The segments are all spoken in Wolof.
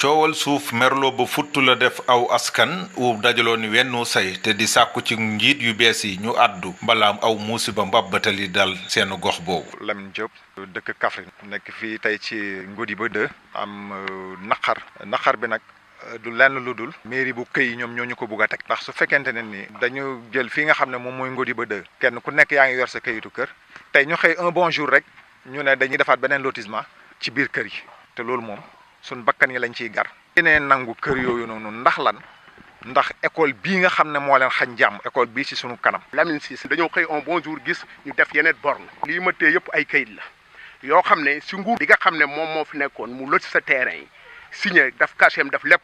coowal suuf merlo ba futtu la def aw askan wu dajaloo ni wennu say te di sàkku ci njiit yu bees yi ñu àddu balaam aw musiba mbabbatali dal seen gox boobu. Lamine Diop dëkk Kaffrine nekk fii tey ci Ngodiba 2 am naqar bi nag du lenn lu dul mairie bu këy ñoom ñoo ñu ko bugg a teg ndax su fekkente ne ni dañu jël fii nga xam ne moom mooy Ngodiba 2 kenn ku nekk yaa ngi yor sa këyitu kër tey ñu xëy un bon jour rek ñu ne dañuy defaat beneen lotissement ci biir kër yi te loolu moom suñ bakkan yi lañ ciy gar yeneen nangu kër yooyu noonu ndax lan ndax école bii nga xam ne moo leen xañ jàmm école bii ci sunu kanam. Lamine Cissé dañoo xëy un bon jour gis ñu def yeneen borne lii ma tee yëpp ay kayit la yoo xam ne si nguur bi nga xam ne moom moo fi nekkoon mu loti sa terrain yi signé daf cachet daf lépp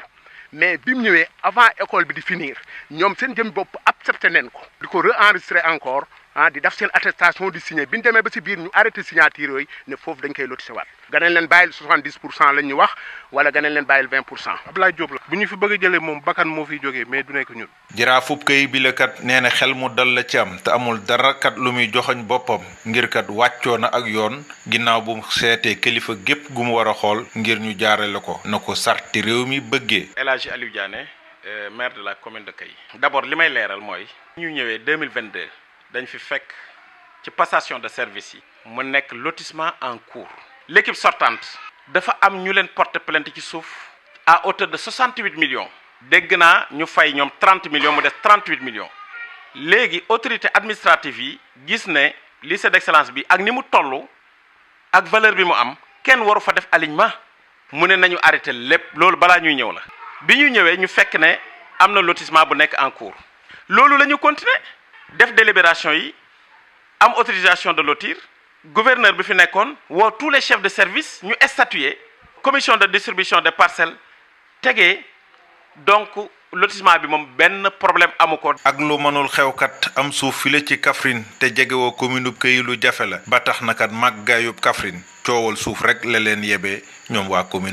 mais bi mu ñëwee avant école bi di finir ñoom seen jëm bopp accepté neen ko di ko re-enregistré encore di def seen attestation di signé bi ñu demee ba si biir ñu arrêté signature yooyu ne foofu dañ koy lotissé waat ganeen leen bàyyil 70% lañ ñu wax wala ganeen leen bàyyil 20%. Abdoulaye Diop la bu ñu fi bëgg a jëlee moom bakkan moo fiy jógee mais du nekk ñun. jaraafub këy bi la kat nee na xel mu dal la ci am te amul dara kat lu muy joxoñ boppam ngir kat wàccoo na ak yoon ginnaaw bu seetee kilifa gépp gu mu war a xool ngir ñu jaarale ko na ko sarti réew mi bëggee. El Hadji Aliou Diané maire de la commune de Kay. D'abord li may leeral mooy. ñu ñëwee 2022 dañ fi fekk ci passation de service yi. mu nekk lotissement en cours. L'équipe sortante dafa am ñu leen porter plainte ci suuf à hauteur de 68 millions. dégg naa ñu fay ñoom 30 millions mu des 38 millions léegi autorité administrative yi gis ne lycée d'excellence bi ak ni mu toll ak valeur bi mu am kenn waru fa def alignement mu ne nañu arrêté lépp loolu balaa ñuy ñëw la. bi ñu ñëwee ñu fekk ne am na lotissement bu nekk en cours loolu la ñu continuer def délibération yi am autorisation de lotir gouverneur bi fi nekkoon woo tous les chefs de service ñu statuer commission de distribution des parcelles tegee donc lotissement bi moom benn problème amu ko. ak lu mënul xewkat am suuf file ci Kaffrine te jegewoo commune këy lu jafe la ba tax na kat màggaayub Kaffrine coowal suuf rek la leen yebee ñoom waa commune.